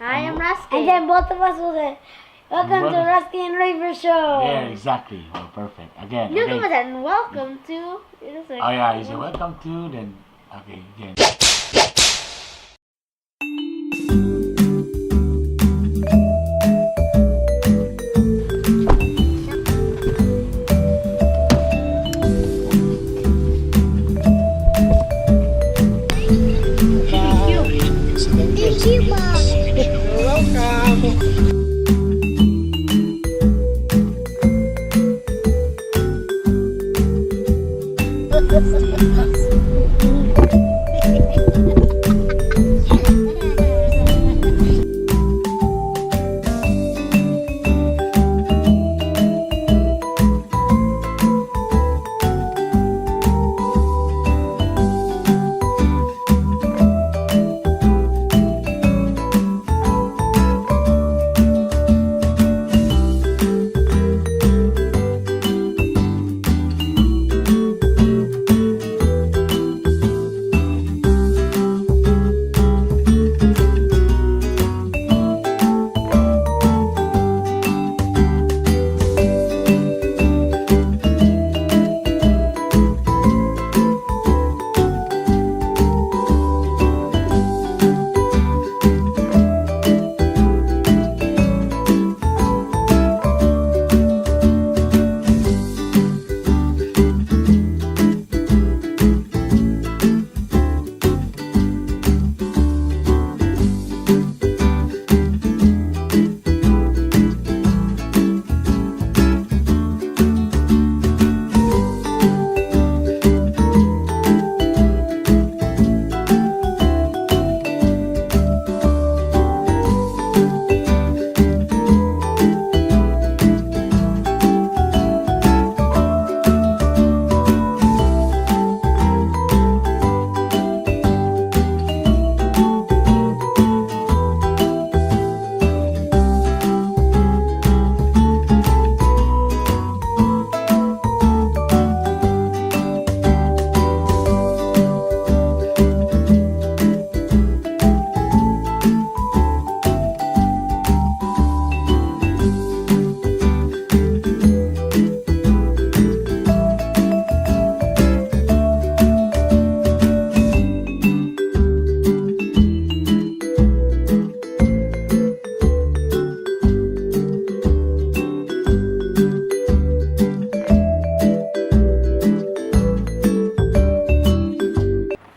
I am Rusty. And then both of us will say, "Welcome to Welcome. Rusty and Raver Show." There, exactly. Oh, perfect. Again. You Okay. come and welcome to. It's like, Oh yeah, you say "welcome to," then okay, again. Thank you, Mom.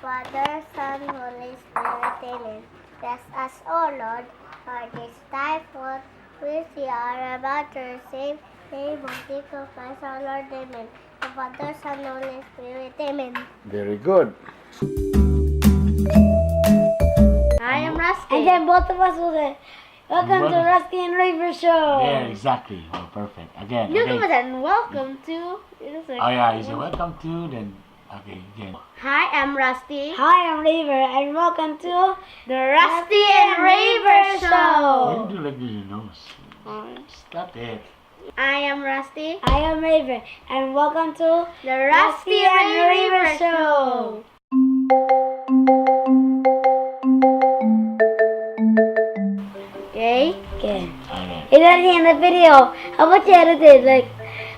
Father, Son, Holy Spirit, Amen. Bless us, O Lord, for this thy food which we are about to receive. In the name of Jesus Christ, our Lord, Amen. The Father, Son, Holy Spirit, Amen. Very good. I am Rusty. And then both of us will say, "Welcome to Welcome. Rusty and Raver Show." There, exactly. Oh, perfect. Again. You Okay. come and welcome to. It's like, Oh yeah, you say "welcome to," then okay, again. Hi, I'm Rusty. Hi, I'm Raver, and welcome to The Rusty and Raver Why Show. you do like with your nose? Stop it. I am Rusty. I am Raver, and welcome to The Rusty and Raver Show. Okay. Okay. Alright. It's already in the video. How about you edit it? Like,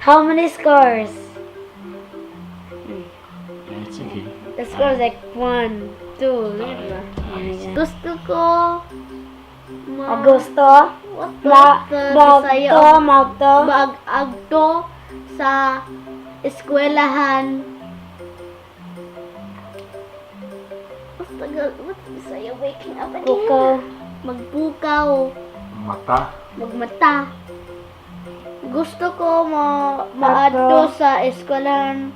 how many scores? Yeah, it's okay. The score is like 1, 2. Alright. Gusto ko ma Augusto, What the Ma, Bisaya Magto, Magto, mag-agto sa eskwelahan. What's the what's Bisaya waking up again? Pukaw, Magpukaw, Mata. Magmata. Gusto ko maadto sa eskwelahan.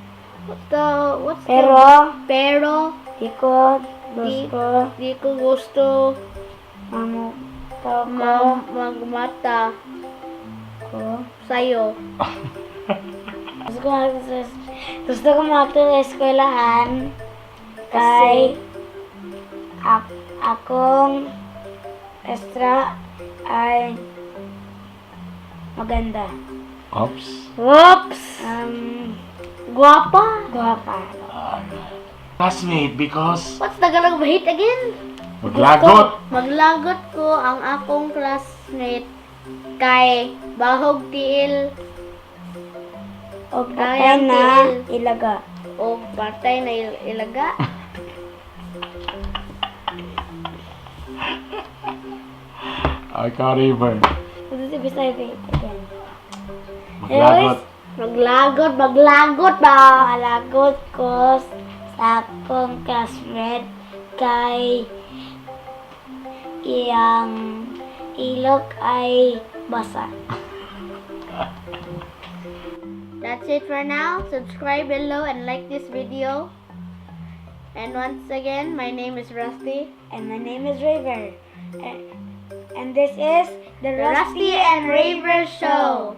What's the Pero, pero Iko, Gusto, di ko gusto Mamuto, magmata ko. sa'yo. Gusto ko magto sa eskwelahan kay akong extra ay maganda. Oops. Whoops! Guwapa! Guwapa. Alright. Classmate, because What's Tagalog of hate again? Maglagot! Maglagot ko ang akong classmate kay bahog tiil O patay Dayang na tiil. ilaga. O patay na ilaga. Ikaw, River. Ito si Bisaya again. Maglagot. Maglagot, maglagot ba? Malagot ko sa akong classmate kay iyang ilok ay basa. That's it for now. Subscribe below and like this video. And once again, my name is Rusty. And my name is River. And this is the The Rusty and Raver Show.